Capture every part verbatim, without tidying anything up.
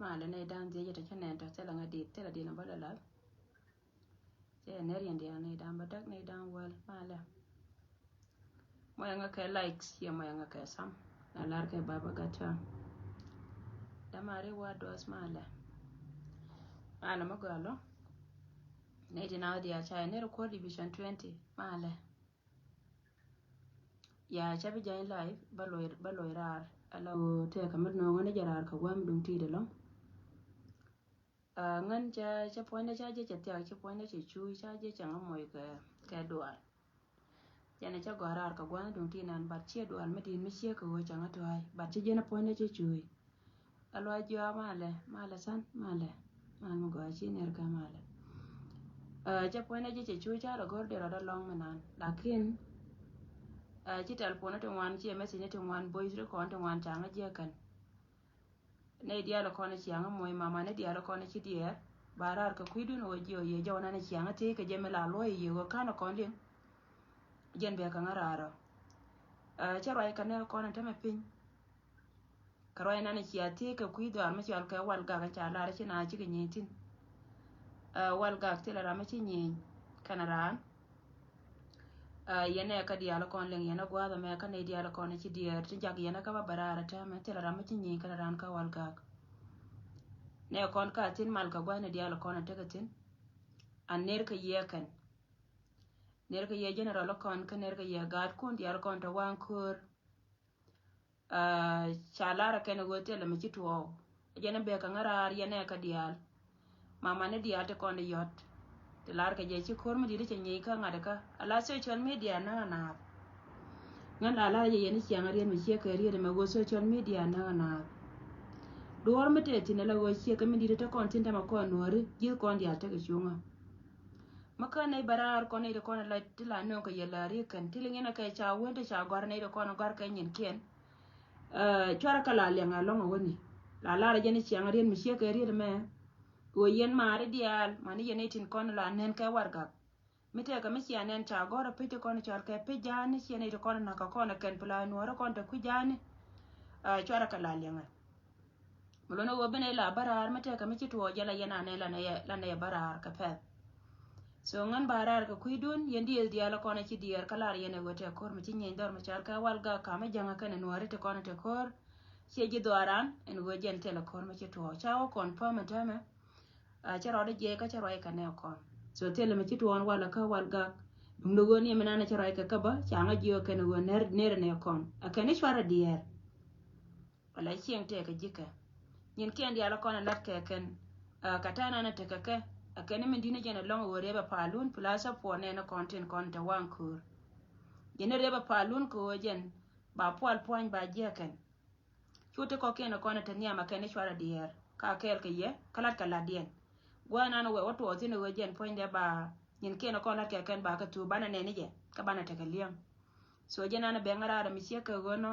Malɛ nɛy da̱ŋ dhiec, tɛ cä nɛn tɔ, thilɛ ŋa dit, thilɛ dit nɔ bä lɛ lath. Cɛ nɛr yɛn diaal nɛy da̱ŋ bä däk, nɛy da̱ŋ wäl, malɛ. Mɔyɛ ŋa kɛ likes, ciɛ mɔyɛ ŋa kɛ sam. Na lar kɛ baba gat cam. Damari wa duɔth, malɛ. Malɛ mɔ gɔlɔ. Nɛy ti nath diaal ca yɛ nɛr kuɔr division twenty, malɛ. Ya, ca bi jany live, ba loy, ba loy raar. Ala ɣöö tëëkä mi nööŋä ni jɛ raar kɛ gua̱a̱m duŋ ti̱i̱t ɛlɔ̱ŋ. Ah, ŋän ca, ca puɔ̱nydä ca jɛ cɛ thiak, ca puɔ̱nydä cɛ cuuc, ca jɛ cɛ ŋä moc kɛ, kɛ dual. Jɛn ca gɔ̱a̱r raar kɛ gua̱a̱m duŋ ti̱i̱t nan, but ciɛ dual mi di̱i̱t mi ciek kɛ ɣöö cɛ ŋä tɔ̱a̱c, but ci jɛn puɔ̱nydä cɛ cuuc. Aluac jɔa malɛ, malɛ san, malɛ. Mal mi gɔaa ci ner kä malɛ. Ah, cɛ puɔ̱nydä ji̱ cɛ cu ca lɛ go̱r dee rɔɔdä lɔŋ mi nan. Lakin, ah, ci telephone ti ŋuan, ci message ti ŋuan, voice record ti ŋuan, ca ŋä jiɛ kɛn. Nɛy diaal kɔn ci aŋä moc mama, nɛy diaal kɔn ci diɛɛr. Ba raar kɛ kui̱dun wä jiɛ wä yɛ jɔw nan ci aŋä tëë kɛ jɛ mi la luɔy yɛ wä kan kɔn liŋ. Jɛn bɛ kɛ ŋä raar ɔ. Ah, cɛ ruac kɛ nɛ kɔn tämɛ piny. Kɛ ruac nan cia thiec kɛ kui̱ dhɔaar mi cɔal kɛ Walgak, ca lar ci na cikɛ nyieny thi̱n. Ah, Walgak thilɛ ram mi ci nyieny kɛnɛ raan. Ah, yɛn ɛ kä diaal kɔn liŋ, yɛn ɛ gua̱a̱th ɛmɛ kä nɛy diaal kɔn ci diɛɛr ti jak yɛn ɛ kä bä bɛ raar ɛ täämɛ, thilɛ ram mi ci nyieny kɛnɛ raan kä Walgak. Nɛ kɔn ka thi̱n mal kɛ gua̱a̱th nɛy diaal kɔn ɛ tekɛ thi̱n. An ner kɛ yɛ kɛn. Ner kɛ yɛ general kɔn kä ner kɛ yɛ gaatkun diaal kɔn te waŋ köör. Ah, ca lar kɛn ɣöö thilɛ mi ci tuɔɔk. Jɛn bɛ kɛ ŋä raar yɛn ɛ kä diaal. Mama ni diaal ti kɔn di yɔt. Ti lar kɛ jɛ ci ko̱r mi di̱t cɛ nyieny kä ŋa̱t kä. Ala social media näk naath. Ŋän la lar jɛ yɛn ciaŋ riet mi ciek kɛ riet mɛ ɣöö social media näk naath. Duɔ̱ɔ̱r mi tëë thi̱n ala ɣöö ciek kɛ mi di̱t te kɔn thi̱n tämɛ kɔn nuɔ̱ɔ̱ri ji̱ kɔn diaal tekɛ cuŋä. Mä kä nɛy bä raar kɔn nɛy ti kɔn la ti la nööŋ kɛ yɛ la riek kɛn ti liŋ inɛ kɛ ca wee ti ca gɔ̱a̱r nɛy ti kɔn gɔ̱a̱r kɛ nyinkiɛn. Eh, cuarɛ kɛ la liɛŋ a lɔŋ a wäni. La lar a jɛn i̱ ciaŋ a riet mi ciek kɛ riet mɛ. Ɣöö yɛn maari diaal mani yɛn nɛy tin kɔn la nɛn kɛ warɛgak. Mi tɛkɛ mi cia nɛn ca gɔ̱r a pec ti kɔn cɔal kɛ pec ja̱a̱ni ciɛ nɛy ti kɔn na̱k kɛ kɔn a kɛn pla nuɔ̱ɔ̱ri kɔn te kui̱ ja̱a̱ni. Eh, cuarɛ kɛ la liɛŋ a. Mi lon i̱ ɣöö ben i̱ la bä raar mi tɛkɛ mi ci tuɔɔk jɛ la yɛn anɛ la nɛ yɛ, la nɛ yɛ bä raar kɛ pɛth. So ŋän ba raar kɛ kui̱dun yɛn diëëth diaal kɔn ci diɛɛr kä lar yɛn ɛ ɣöö tɛ ko̱r mi ci nyieny dhɔr mi car kɛ Walgak ka̱m mi jäŋä kɛn ɛ nuɔ̱ɔ̱ri ti kɔn tɛ ko̱r. Ciɛ ji̱ dhɔaaran ɛn ɣöö jɛn thilɛ ko̱r mi ci tuɔɔk ca wä kɔn pä mi täämɛ. A cä rɔɔdä jiɛc kä cä ruac kɛ nɛ kɔn. So thilɛ mi ci tuɔɔn walɛ kä Walgak. Duŋdɛ ɣöö ni mi nanɛ cä ruac kɛ kä bä ca ŋä jiök kɛn ɣöö ner, ner nɛ kɔn a kɛn i̱ cuarɛ diɛɛr. Wala cieŋ tɛkɛ ji̱kɛ. Nyin kiɛn diaal kɔn ɛ lat kɛ kɛn. A, kɛ tɛn an ɛ tekɛ kɛ. A kɛn min di̱n ɛ jɛn ɛ lɔŋ ɛ ɣöö riɛp ɛ palun, plus ɛ puɔr nɛn ɛ kɔn tin kɔn te waŋ köör. Jɛn ɛ riɛp ɛ palun kɛ ɣöö jɛn ba pual puany ba jiɛ kɛn. Cu ti kɔkiɛn ɛ kɔn ɛ te nhiam ɛ kɛn ɛ cuarɛ diɛɛr. Ka kɛɛl kɛ yɛ, kä lat kɛ latdiɛn. Gua̱a̱th nan ɛ wɛ wä tuɔɔk thi̱n ɛ ɣöö jɛn puɔ̱nydɛ ba nyin kiɛn ɛ kɔn lat kɛ kɛn ba kɛ thuuk banɛ nɛn ɛ jɛ, kä banɛ tekɛ li̱eŋ. So jɛn an bɛŋ raar mi ciek kɛ ɣöö nɔ.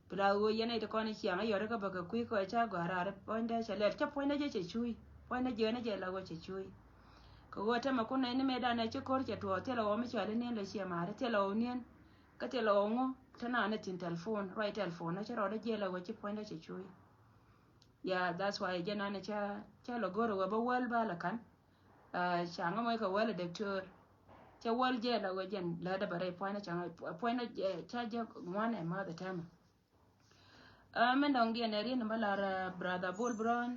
Pla ɣöö yɛn iti kɔn ciaŋ yɔri kä bä kɛ kui̱ kɔ ca gɔaa raar puɔ̱nydɛ cɛ lɛl cä puɔ̱nydɛ jɛ cɛ cuuc. Puɔ̱nydɛ jɛ ni jɛ la ɣöö cɛ cuuc. Kɛ ɣöö tämɛ kun nɛy ni mëëdan ɛ ci ko̱r cɛ tuɔɔk thilɛ ɣɔw mi cɔal i̱ niɛn lɛ ciɛ maari thilɛ ɣɔw niɛn. Kä thilɛ ɣɔw ŋu te naan ni thi̱n telephone, ruac telephone ni ci rɔɔdɛ jiɛ la ɣöö ci puɔ̱nydɛ cɛ cuuc. Yeah, that's why jɛn an ca, ca lɛ go̱r ɣöö bä wäl ba lɛ ka̱n. Ah, ca ŋä mɔc kɛ wäl ɛ doctor. Cɛ wäl jɛ la wee jɛn läätdä bɛ rɛy puɔ̱nydä ca ŋä, puɔ̱nydä ca jɛ ŋuan ɛ math ɛ tɛmɛ. Ah, min dɔŋ diɛn ɛ riet ni bä lar, ah, brother Bol Brown.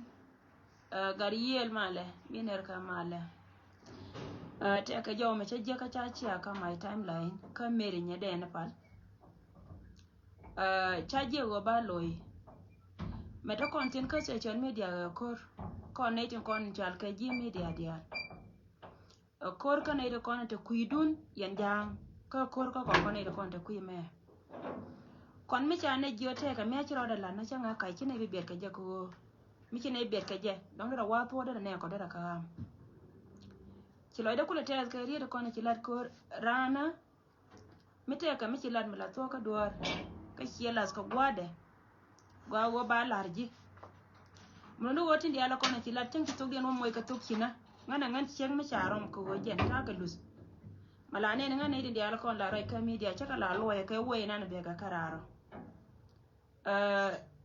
Ah, gat yiëël malɛ, mi ner kä malɛ. Ah, tɛkɛ jɔw mɛ cä jiäkä ca cia kä my timeline kä Mary nyɛ dɛn pal. Ah, ca jiɛ ɣöö ba lo̱i. Mɛ te kɔn thi̱n kä social media ɣɛ ko̱r. Kɔn nɛy tin kɔn cal kɛ ji̱ media diaal. Ɛ ko̱r kä nɛy ti kɔn te kui̱dun yɛn ja̱a̱ŋ. Kä ko̱r kä kɔn kɔn nɛy ti kɔn te kui̱ mɛ. Kɔn mi ca nɛ jiö tɛkɛ mi a ci rɔɔdɛ lat na cä ŋa̱ kac ci nɛy bi biɛt kɛ jɛ kɛ ɣöö. Mi ci nɛy biɛt kɛ jɛ dɔ̱ŋ derɛ wa̱a̱ thuɔɔk derɛ nɛ kɔ derɛ kä ɣam. Ci lɔcdɛ kulɛ tɛth kɛ riet kɔn ci lat ko̱r raanä. Mi tɛkɛ mi ci lat mi la thuɔ̱k kä duɔ̱ɔ̱r kä ciɛ lath kɛ gua̱a̱dɛ. Gɔaa ɣöö ba la̱r ji̱. Mun ni ɣöö tin diaal kɔn ci lat cäŋ ci thok diɛn wä moc kɛ thok cinä ŋän a ŋän cieŋ mi ca rɔm kɛ ɣöö jɛn ta̱a̱ kɛ luth. Ma la nɛn ŋän ni tin diaal kɔn la rɔc kä media cä kɛ la luɔyɛ kɛ wee nan bɛ kɛ kä raarɔ. Ɛ,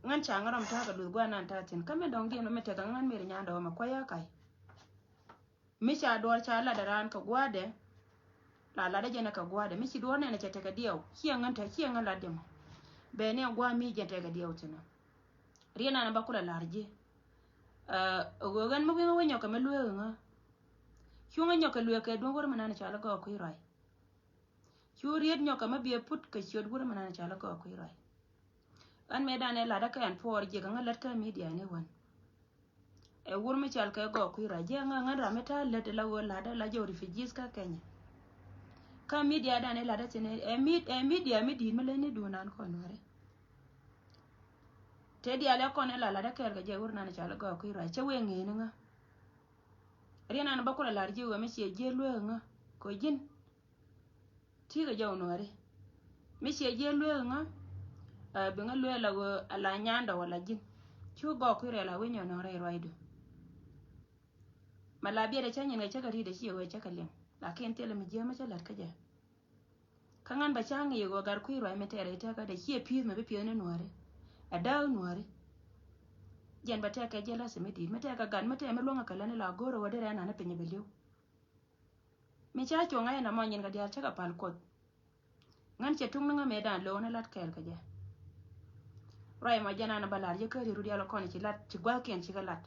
Ŋän ca ŋä rɔm ta̱a̱ kɛ luth gua̱a̱r nan ta̱a̱ thi̱n. Kä mi dɔ̱ŋ diɛn mi tekɛ ŋän mi ri nyandɛ ɣɔmɛ kuäyä ka̱y. Mi ca duɔ̱ɔ̱r ca lat raan kɛ gua̱a̱dɛ. La lat jɛn kɛ gua̱a̱dɛ. Mi ci duɔ̱ɔ̱r nɛn cɛ tekɛ diɛw. Ciɛ ŋän te, ciɛ ŋän lat jɛ mɔ. Bɛ ni gua̱a̱ mi jɛn tekɛ diɛw thi̱n. Riɛn an ba kulɛ la̱r ji̱. Ɛ ɣöö ɣän mi wi̱i̱ ŋä wä nyɔkɛ mi lueek ŋä. Cuŋä nyɔkɛ lueek kɛ duŋ wär mi nan cɔal gɔɔk kui̱ ruac. Cu riet nyɔkɛ mi biɛ put kɛ ciöt wur mi nan cɔal gɔɔk kui̱ ruac. Ɣän mëë dan ɛ lat kä ɛn puɔɔr jiɛk ŋä lät kä midia ni wän. Ɛ wur mi cɔal kɛ gɔɔk kui̱ ruac jiɛ ŋä ŋän ram mi ta̱a̱ lät la ɣöö lat la jɛ refugees kä Kenya. Kä midia dan ɛ lat ɛ thin ɛ mid ɛ midia mi di̱i̱t mi leny ni duun nan kɔn wäri. Te diaal ɛ kɔn ɛ la lat ɛ kɛɛl kɛ jɛ wur nan cɔal gɔɔk kui̱ ruac cɛ wee ŋeeni ŋä. Riɛn an ba kulɛ la̱r ji̱ ɣöö mi ciɛ jiɛ lueek ŋä kɔ ji̱n. Ti̱i̱ kɛ jɔw nuɔ̱ɔ̱ri. Mi ciɛ jiɛ lueek ŋä. Ɛ bi ŋä lueek la ɣöö a la nyandɛ wala ji̱n. Cu gɔɔk kui̱ rɛl a wi̱ny ɔ nuɔ̱ɔ̱ri ruacdu. Ma la biɛt ɛ cä nyin kɛ cä kɛ ri̱t ɛ ciɛ ɣöö cä kɛ liŋ. Lakin thilɛ mi jiɛ mi cä la̱t kä jɛ. Kä ŋän ba ca̱ŋ i̱ ɣöö gat kui̱ ruac mi tɛɛr i̱ tɛkä dee ciɛ pi̱i̱th mi bi pi̱i̱th ni nuääri. Ɛ dääk nuääri. Jɛn ba tɛɛkɛ jiɛ la̱th mi di̱i̱t mi tɛɛkɛ gat mi tɛɛ mi luäŋ ɛ kɛ läni la go̱o̱r ɛ wä di rɛn an i̱ piny bi li̱w. Mi ca cuɔ̱ŋ ɛ ɛn amɔ nyin kɛ diaal cä kɛ pal kuoth. Ŋän cɛ tuŋ ni ŋä mëë dan lo̱o̱n ɛ lat kɛɛl kɛ jɛ. Ruac mɔ jɛn an ba la̱r jɛ kä ri̱ru diaal kɔn ci lat ci gua̱thkiɛn ci kɛ lat.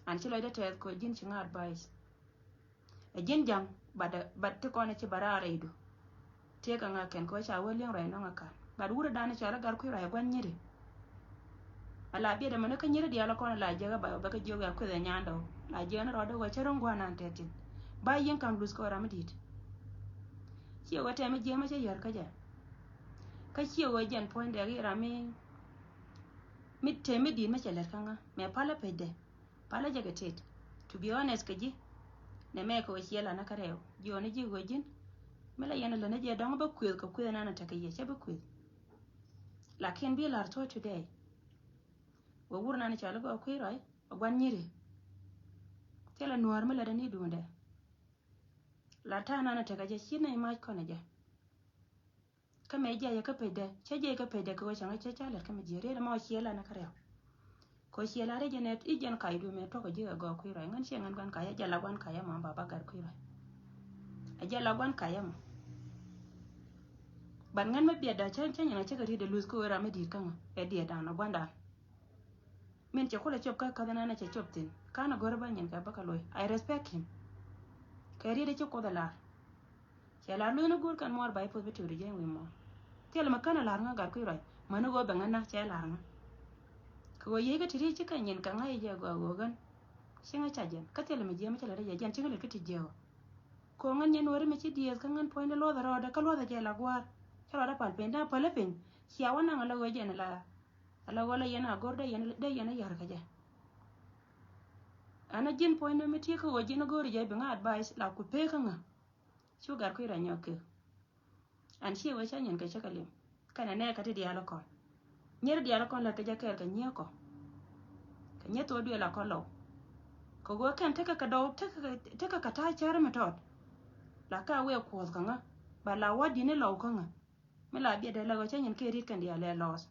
An ci lɔcdä tɛɛth kɛ ji̱n ci ŋä advice. Ɛ ji̱n ja̱ŋ, but, but ti kɔn ci bä raar rɛydu. Tiek kɛ ŋa̱ kɛn kɛ ca wä li̱eŋ ruac nɔŋ ɛ ka̱n. But wurɛ dan cɔal ɛ gat kui̱ ruac ɛ gua̱n nyiri. A la biɛt ɛmɛni kä nyiri diaal ɛ kɔn la jiäk ɛ ba bɛ kä jiök ɛ kueth ɛ nyandɛ ɔ. La jiäk ni rɔɔdɛ ɣöö cä ro̱ŋ gua̱n nan tɛt thi̱n. Ba yi̱eŋ ka̱m luth kɛ ɣöö ram mi di̱i̱t. Ciɛ ɣöö tɛm mi jiäk mi cä yär kä jɛ. Kä ciɛ ɣöö jɛn puɔ̱nydɛ ɣi ram mi, mi tɛm mi di̱i̱t mi cɛ lɛt kä ŋa̱. Mɛ palä pecdɛ. Palä jɛ kɛ tet. To be honest kɛ ji̱. Nɛ mɛ kɛ ɣöö ciɛ lanä kä rɛw. Jiɔni ji̱ ɣöö ji̱n. Mi la yɛn lä ni jɛ dɔ̱ŋ bä kuëth kɛ kuëth nan tekɛ yɛ cɛ bä kuëth. Lakin bi la̱r thuɔ̱c today. Wä wur nan cɔal bä kui̱ rɔy. Bä gua̱n nyiri. Thilɛ nuäär mi lät ni duundɛ. La ta̱a̱ nan tekɛ jɛ ci nɛy mac kɔn jɛ. Kä mɛ jiayɛ kä pecdɛ cä jiɛc kä pecdɛ kɛ ɣöö cäŋ cä ca lät kä mi jiɛ riet ɛmɔ ciɛ lanä kä rɛw. Kɛ ɣöö ciɛ la riet jɛ nɛ i̱ jɛn kacdu mɛ tuɔk kä ji̱ kɛ gɔɔk kui̱ ruac ŋän ciɛ ŋän gua̱n kacä jɛ la gua̱n kacä mɔ ba ba gat kui̱ ruac. Ɛ jɛ la gua̱n kacä mɔ. But ŋän mi biɛtdä cä cä nyin ɛ cä kɛ riet ɛ luth kä ɣöö ram mi di̱i̱t kä ŋä ɛ diɛtdan ɔ gua̱ndan. Min cɛ kulɛ cop kä käth ɛnɛn cɛ cop thi̱n ka̱n a go̱r bä nyin kɛ bä kä lo̱c. I respect him. Kɛ riet ci kuoth ɛ lar. Cɛ lar luth ni go̱r kɛn muɔɔr ba i̱ puth bi tiwt jiɛn wi̱i̱ muɔɔr. Thil mi kän a lar ŋä gat kui̱ ruac mäni ɣöö bɛ ŋä näk cɛ lar ŋä. Kɛ ɣöö yiëë kä ti riec ci kɛ nyin kɛ ŋa̱c jɛ gɔaa ɣöö ɣän. Ci ŋä ca jiɛn kä thil mi jiɛn mi cɛ lɛ rɛc jɛ jiɛn ci ŋä lɛ kä ti jiɛɛk ɔ. Kɛ ɣöö ŋän nyɛn wä ri mi ci dieth kä ŋän puɔ̱ny ni luɔth a rɔɔdɛ kä luɔth a jɛ la gua̱a̱r. Cä rɔɔdɛ pal piny da̱ŋ päl piny cia wä naŋ a la ɣöö jɛn la. Ala ɣöö la yɛn a go̱r dee yɛn dee yɛn a yär kä jɛ. Ɛn a ji̱n puɔ̱ny ni mi tiek kä ɣöö ji̱n a go̱r jɛ bi ŋa advice la ku pek kä ŋa. Cu gat kui̱ rɛny nyɔk kek. Ɛn ciɛ wee ca nyin kɛ cä kɛ lim kɛnɛ nɛɛ kä ti diaal kɔn. Nyier diaal kɔn lät kɛ jɛ kɛɛl kɛ nyier kɔ. Kɛ nyier thok duël a kɔn lɔw. Kɛ ɣöö kɛn tekɛ kɛ dɔw tekɛ kɛ ta̱a̱ cär mi tɔt. La ka wee kuɔth kä ŋa ba la wä di̱n ilɔw kä ŋa. Mi la biɛt dee la ɣöö ca nyin kɛ ri̱t kɛn diaal lɛ lɔɔth.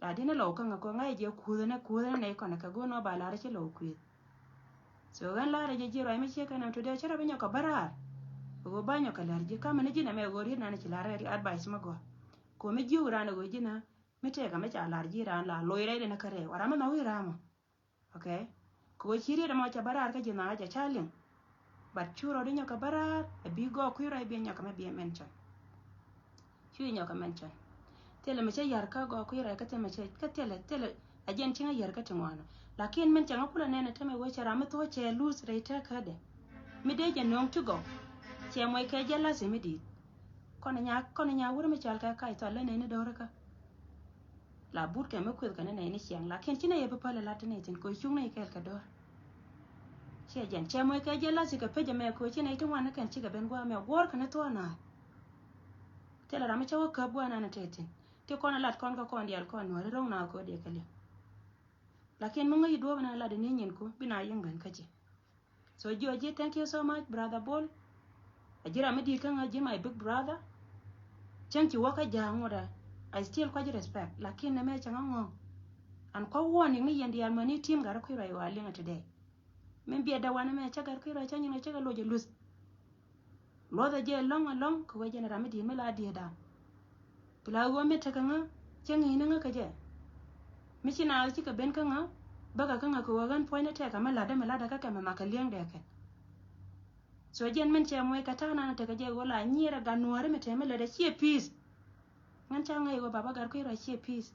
La di̱n ilɔw kä ŋä kɔ ŋa̱c jɛ kuthä ni kuthä ni nɛy kɔnɛ kɛ go̱o̱r nɔ ba lar ci lɔw kuëth. So ɣän lar jɛ ji̱ ruac mi ciek kɛn ɛm today cä rɔ bi nyɔk kɛ bä raar. Ɣöö ba nyɔk kɛ lär ji̱ kamɛ ni ji̱n ɛmɛ ɣöö riet nan ci lar advice mi gɔaa. Komi jiök ran ɣöö ji̱n ɛ mi tëëkä mi ca lar ji̱ ran la loc rɛy den kä rɛw a ram mi nhɔk i̱ ram ɔ. Okay. Kɛ ɣöö ci riet ɛmɔ cɛ bä raar kä ji̱ nhɔakä jɛ ca liŋ. But cu rɔɔd inyɔk kɛ bä raar ɛ bi gɔɔk kui̱ ruac bi inyɔk kɛ mɛ bi ɛ mention. Cu inyɔk kɛ mention. Thilɛ mi cä yär kä gɔɔk kui̱ ruac kä thilɛ mi cä kä thilɛ thilɛ a jɛn ci ŋä yär kä ti ŋuanɔ. Lakin min cɛ ŋä kulɛ nɛn ɛ tämɛ wee cɛ ram mi thuɔ̱k cɛ luth rɛy tɛk kädɛ. Mi dee jɛ nööŋ ti gɔw cɛ muɔc kɛ jɛ lath mi di̱i̱t. Kɔn nya kɔn nya wur mi cɔal kɛ kac thɔal lä nɛn i̱ do̱rikä. La but kɛ mi kueth kɛ ni nɛy ni ciɛŋ lakin ci nɛy ɛ bi päl ɛ lat ti nɛy thi̱n kɛ cuŋ nɛy kɛɛl kɛ do̱r. Ciɛ jɛn cɛ muɔc kɛ jɛ lath cikɛ pec ɛmɛ kɛ ci nɛy ti ŋuan ni kɛn cikɛ ben gua̱a̱ mɛ guɔ̱ɔ̱r kɛ ni thuɔ̱ɔ̱n naath. Thilɛ ram mi cä wä käp gua̱a̱ nan ɛ tɛth thi̱n ti kɔn ɛ lat kɔn kä kɔn diaal kɔn nuääri ro̱ŋ naath kɛ wä diɛ kɛ li̱w. Lakin mi ŋäc i̱ duɔ̱ɔ̱p ɛn ɛ lat ɛ ni nyin ku bi na yiŋ ben kä ci. So jiɔ ji̱, thank you so much brother Bol. A ji̱ ram mi di̱i̱t kä ŋä ji̱ my big brother. Cäŋ ci wä kä ja̱a̱ŋ ŋuɔ̱t ɛ. I still kuac respect, lakin nɛ mɛ cɛ ŋa ŋɔŋ. An kua warning ni yɛn diaal mɛ ni tim gat kui̱ rɔy wa liŋ today. Min biɛ dɛ wanɛ mɛ cɛ gat kui̱ rɔy cɛ nyin kɛ cɛ kɛ loc ɛ luth. Luɔth ɛ jɛ lɔŋ ɛ lɔŋ kɛ wee jɛn ram mi di̱i̱t mi la diet dan. Pila ɣöö mi tekɛ ŋä cɛ ŋi̱i̱ni ŋä kɛ jɛ. Mi ci naath cikɛ ben kä ŋä bäkɛ kä ŋä kɛ ɣöö ɣän puɔ̱nydä tɛkɛ mi la̱tdä mi la̱tdä kä kɛ mi makɛ li̱eŋdɛ kɛ. So jɛn min cɛ muɔc kɛ ta̱a̱ nan tekɛ jɛ ɣöö la nyiɛrɛ gat nuääri mi tɛmɛ lätdɛ ciɛ peace. Ŋän ca ŋäc ɣöö baba gat kui̱ rɔ ciɛ peace.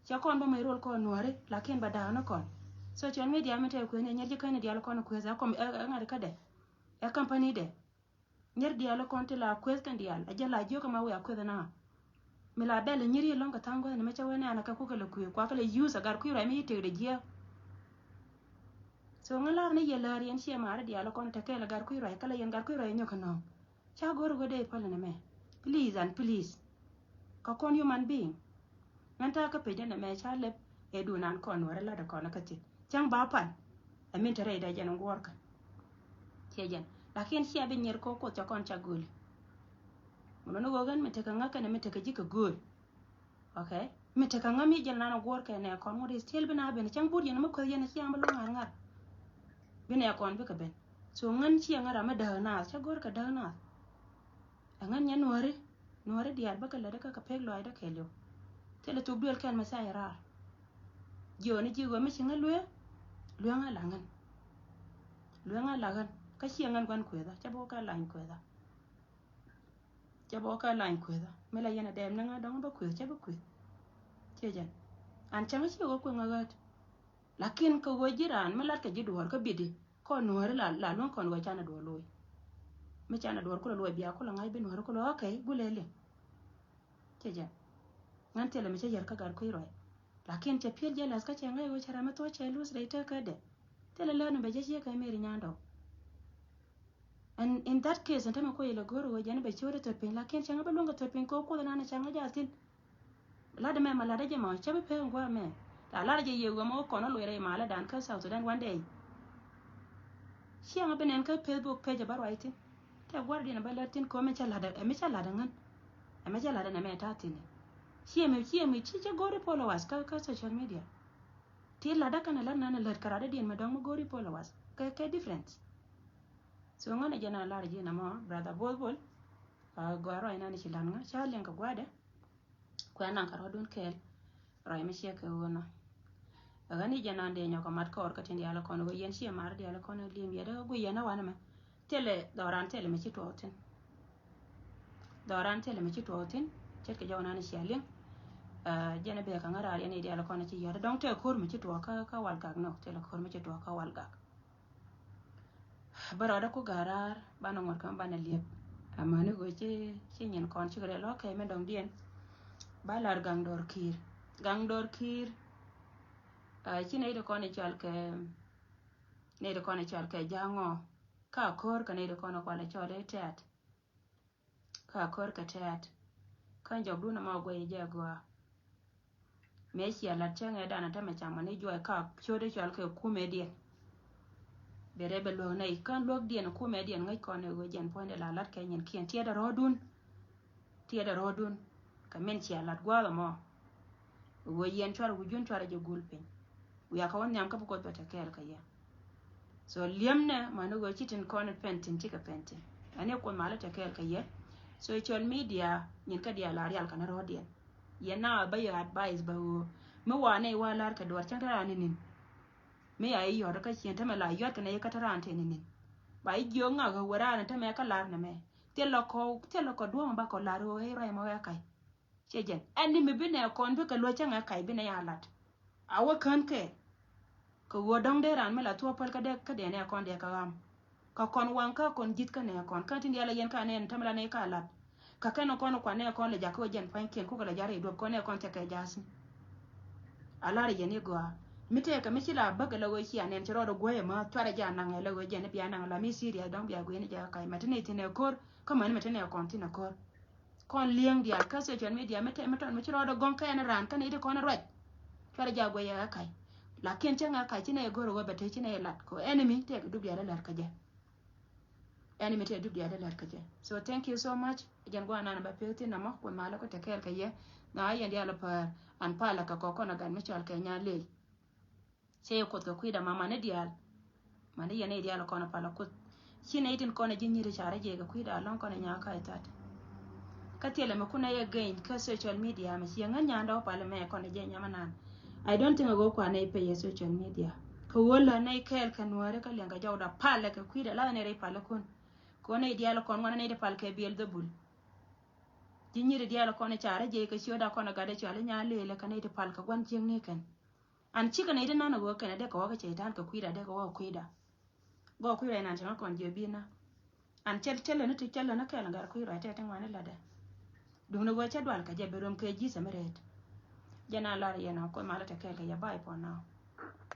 Cɛ kɔn bä mɛ rol kɔn nuääri lakin bɛ da̱a̱k ni kɔn. Social media mi tɛk kuëth ni nyɛr ji̱ käni diaal kɔn kuëth ɛ kɔm ɛ ŋa̱t kädɛ. Ɛ company dɛ. Nyɛr diaal kɔn ti la kuëth kɛn diaal ɛ jɛ la jiök kɛ ma wiaa kuëth na. Mi la bɛl nyir yi lɔŋ kɛ tha̱a̱ŋ guäth ni mɛ cɛ wee ni an kɛ kukɛ lɛ kuëth kua kɛ lɛ use ɛ gat kui̱ ruac mi yi tëkdɛ jiääk. So ŋä lar ni yɛ lär yɛn ciɛ maari diaal kɔn te kɛɛl ɛ gat kui̱ ruac kɛ lɛ yɛn gat kui̱ ruac nyɔk kɛ nɔ̱ɔ̱ŋ. Ca go̱r ɣöö dee päl nɛmɛ. Please and please. Kä kɔn human being. Ŋän ta̱a̱ kä pec nɛmɛ ca lɛp ɛ duun an kɔn wärä lat ɛ kɔn kä thit. Cäŋ ba pan. Ɛ min te rɛy dɛ jɛn ŋuɔrkä. Ciɛ jɛn. Lakin cia bi nyier kɔ kuoth ca kɔn ca gööli. Mun ni ɣöö ɣän mi tekɛ ŋäkɛn mi tekɛ ji̱ kɛ gööl. Okay. Mi tekɛ ŋämi jɛn nan a guɔ̱r kɛ nɛ kɔn ŋut is still bi na ben cäŋ but yɛn mi kueth yɛn a ciaŋ bi luŋ ŋa̱r ŋa̱r. Bi nɛ kɔn bikɛ ben. So ŋän ciɛ ŋä ram mi däk nath cä go̱r kɛ däk nath. Ɛ ŋän nyɛ nuɔri nuɔri diaal bäkɛ lät kä kɛ pek luaacdä kɛɛliw. Thilɛ thuk duël kɛn mi say raar. Jiɔni ji̱ ɣöö mi ci ŋä lueeŋ. Lueeŋ a la ŋän. Lueeŋ a la ɣän kä ciɛ ŋän gua̱n kuethä cä bä wä kä lany kuethä. Cɛ bä wä kä lany kuethä mi la yɛn a dɛɛm ni ŋä dɔ̱ŋ bä kueth cɛ bä kueth. Ciɛ jɛn an cäŋ ci wä kueŋ a ɣäät. Lakin kɛ ɣöö ji̱ raan mi lat kɛ ji̱ duɔ̱ɔ̱r kä bidi kɔn nuääri la la luäŋ kɔn ɣöö canɛ duɔ̱ɔ̱r lo̱o̱c. Mi canɛ duɔ̱ɔ̱r kulɛ luɔ̱c bia kulɛ ŋa̱c bi nuääri kulɛ ɣä kɛy gulɛ liŋ. Ciɛ jɛn ŋän thilɛ mi cä yär kä gat kui̱ ruac. Lakin cɛ piɛl jɛ lath kä cɛ ŋäc ɣöö cɛ ram mi thuɔ̱c cɛ luth rɛy tekädɛ. Thilɛ lät ni bɛ jɛ ciek kɛ meri nyandɔw. And in that case, ɛn tämɛ kuɔ ilɛ go̱r ɣöö jɛn bɛ ciöt ɛ thöt piny lakin cɛ ŋä bä luäŋ kɛ thöt piny kɛ wä kuoth nan cɛ ŋä jal thin. Lat mɛ ma lat jɛ ma cɛ bi pek ŋuä mɛ. La lat jɛ yɛ wä ma wä kɔn wä luɛ rɛy malä dan kä South Sudan one day. Ciɛ ŋä bi nɛn kä Facebook page bä ruac thin. Tɛ gua̱r diɛn bä lät thin kɛ wä mi cɛ lat ɛ mi cɛ lat ɛ ŋän. Ɛ mi cɛ lat ɛ nɛ mɛ ta̱a̱ thin. Ciɛ mi ciɛ mi ci cɛ go̱r i followers kä kä social media. Ti lat dä kɛn lat nan lät kɛ rat dä diɛn mɛ dɔ̱ŋ mɛ go̱r i followers kɛ kɛ difference. So ŋän jɛ na lar ji̱ na mɔ brother Bol Bol. Gɔaa rɔy nan ci lan ŋä ca liŋ kɛ gua̱dɛ. Kuɛ naŋ kɛ rɔ̱dun kɛɛl. Rɔy mi ciɛ kɛ ɣöö nɔ. Ɛ ɣän i̱ jɛ nan dee nyɔk kɛ mat kɔɔr kä tin diaal kɔn ɣöö yɛn ciɛ mar diaal kɔn lim yɛ dee ɣä guiy yɛn ɛ wanɛ mɛ. Thilɛ dhɔran thilɛ mi ci tuɔɔk thin. Dhɔran thilɛ mi ci tuɔɔk thin. Ce̱tkɛ jɔw nan cia liŋ. Jɛn ɛ bek kɛ ŋä raar yɛn i̱ diaal kɔn ci yɔt dɔŋ tɛ ko̱r mi ci tuɔɔk kä kä wal gak nɔ thilɛ ko̱r mi ci tuɔɔk kä wal gak. Bä rɔɔdä ku ga̱ra̱a̱r banɛ ŋuɔ̱t kɛ mi banɛ liɛp. Amäni ɣöö ci ci nyin kɔn cikɛ rɛl ɔkɛ mi dɔ̱ŋ diɛn. Ba lar gaŋ dɔɔr ki̱i̱r gaŋ dɔɔr ki̱i̱r. Ci nɛy ti kɔn i̱ cɔal kɛ nɛy ti kɔn i̱ cɔal kɛ ja̱a̱ŋɔ. Ka ko̱r kɛ nɛy ti kɔn i̱ kual i̱ cɔal i̱ tɛ̈t. Ka ko̱r kɛ tɛ̈t kä jɔkdun ɛmɔ guɛy jɛ gɔaa. Mëë cia lat cäŋɛ danɛ tämɛ camɔ ni juɔc ka ciöt i̱ cɔal kɛ kumɛ diɛn. Bɛ rɛ bɛ luäk nɛy kä luäk diɛn kumɛ diɛn ŋäc kɔn i̱ ɣöö jɛn puɔ̱nydɛ la lat kɛ nyin kiɛn tiɛɛt ɛ rɔ̱ɔ̱dun. Tiɛɛt ɛ rɔ̱ɔ̱dun kɛ min cia lat gua̱a̱th ɛmɔ. Ɣöö yɛn cuarɛ wi̱cdun cuarɛ jɛ gul piny. Wiaa kä wä nhiam kä bi Kuoth bɛ te kɛɛl kɛ yɛ. So liɛmnɛ mäni ɣöö ci tin kɔn pɛn tin cikɛ pɛn tin. Ɛn i̱ Kuoth malä te kɛɛl kɛ yɛ. Social media nyin kä diaal la rial kɛn rɔ̱ɔ̱diɛn. Yɛn na bä yɛ advice bä ɣöö mi wa nɛy wa la̱r kɛ duɔ̱ɔ̱r cäŋ te raan ni ni̱n. Mi ya i̱ yɔ̱t kä ciɛn tämɛ la yɔ̱t kɛ nɛy kä te raan te ni ni̱n. Ba i̱ jiök ŋak ɣä wä raan tämɛ kä la̱r nɛmɛ. Thilɛ kɔ thilɛ kɔ duɔ̱ɔ̱ŋ ba kɔ la̱r ɣöö i̱ ruac mɔ ɣɛ ka̱c. Ciɛ jɛn ɛn ni mi bi nɛ kɔn bikɛ luɔ̱c cä ŋɛ kac bi nɛ ya lat. A wä kän kɛ kɛ ɣöö dɔ̱ŋ dee raan mi la thuɔ̱ɔ̱p päl kä dee kä dee nɛ kɔn dee kä ɣam. Kä kɔn waŋ kä kɔn ji̱th kä nɛ kɔn kä tin diaal a yɛn ka nɛn tämɛ la nɛ ka lat. Kä kɛn kɔn kuan nɛ kɔn lɛ jakä wä jɛn pua̱nykiɛn kukɛ lɛ ja̱r i̱ duɔ̱p kɔn nɛ kɔn thiɛkɛ ja̱a̱th ni. A lar yɛn i̱ gɔaa mi tëëkɛ mi ci la bäkɛ la ɣöö cia nɛn ci rɔɔdɛ guäyɛ mä cuarɛ jɛ a naŋɛ la ɣöö jɛn i̱ bia naŋɛ la mi serious dɔ̱ŋ bia gui̱n i̱ jɛ kä kac mɛ ti nɛ thi̱n ɛ ko̱r kä mäni mɛ ti nɛ kɔn thi̱n ɛ ko̱r. Kɔn li̱eŋ diaal kä social media mi tɛm mi tɔn mi ci rɔɔdɛ gɔŋ kɛn raan kä ni ti kɔn ruac. Cuarɛ jɛ a guɛy ɛ kac. Lakin cä ŋɛ kac ci nɛ go̱r ɛ wä bɛ te ci nɛ lat kɔ enemy tɛk dup diaal ɛ lär kä jɛ. Enemy tɛk dup diaal ɛ lär kä jɛ. So thank you so much. Jɛn guanan bä pek thin namɔ kun malä kä te kɛɛl kä yɛ. Na yɛn diaal päär an palɛ kɛ kɔk kɔn a gat mi cɔal kɛ nya lëël. Cɛ yɛ kuoth kɛ kui̱da ma mani diaal. Mani yɛn i̱ diaal kɔn a palɛ kuoth. Ci nɛy tin kɔn a ji̱ nyiri carɛ jɛ kɛ kui̱da alɔŋ kɔn a nya ka itat. Kä thilɛ mi kun a yɛ geny kä social media mi ciɛ ŋä nyandɛ wä palɛ mɛ kɔn a jɛ nyamä nan. I don't think a ɣöö kuan nɛy pay yɛ social media. Kɛ ɣöö lä nɛy kɛɛl kɛ nuääri kä liɛŋ kɛ jɔwda palɛ kɛ kui̱da la nɛy rɛy palɛ kun. Kɛ ɣöö nɛy diaal kɔn ŋuan nɛy ti pal kɛ Beelzebul. Ji̱ nyiri diaal kɔn i̱ carɛ jɛ kɛ ciötda kɔn a gat i̱ cɔal i̱ nya lëëlɛ kɛ nɛy ti pal kɛ gua̱n cieŋni kɛn. An cikɛ nɛy ti nan a ɣöö kɛn a dee kɛ wä kɛ cɛy-tan kɛ kui̱da dee kɛ wä kɛ kui̱da. Gɔɔ kui̱da inan cɛ ŋä kɔn jiɛ bi̱i̱na. An cɛ cɛ leni ti cɛ leni kɛl gat kui̱da tɛ ti ŋuani latdɛ. Duŋni ɣöö cɛ dual kɛ jɛ bi rom kɛ ji̱ cɛ mi rɛɛt. Jɛ na lar yɛn a kuoth malä tɛ kɛɛl kɛ yɛ ba̱a̱ ipɔ na.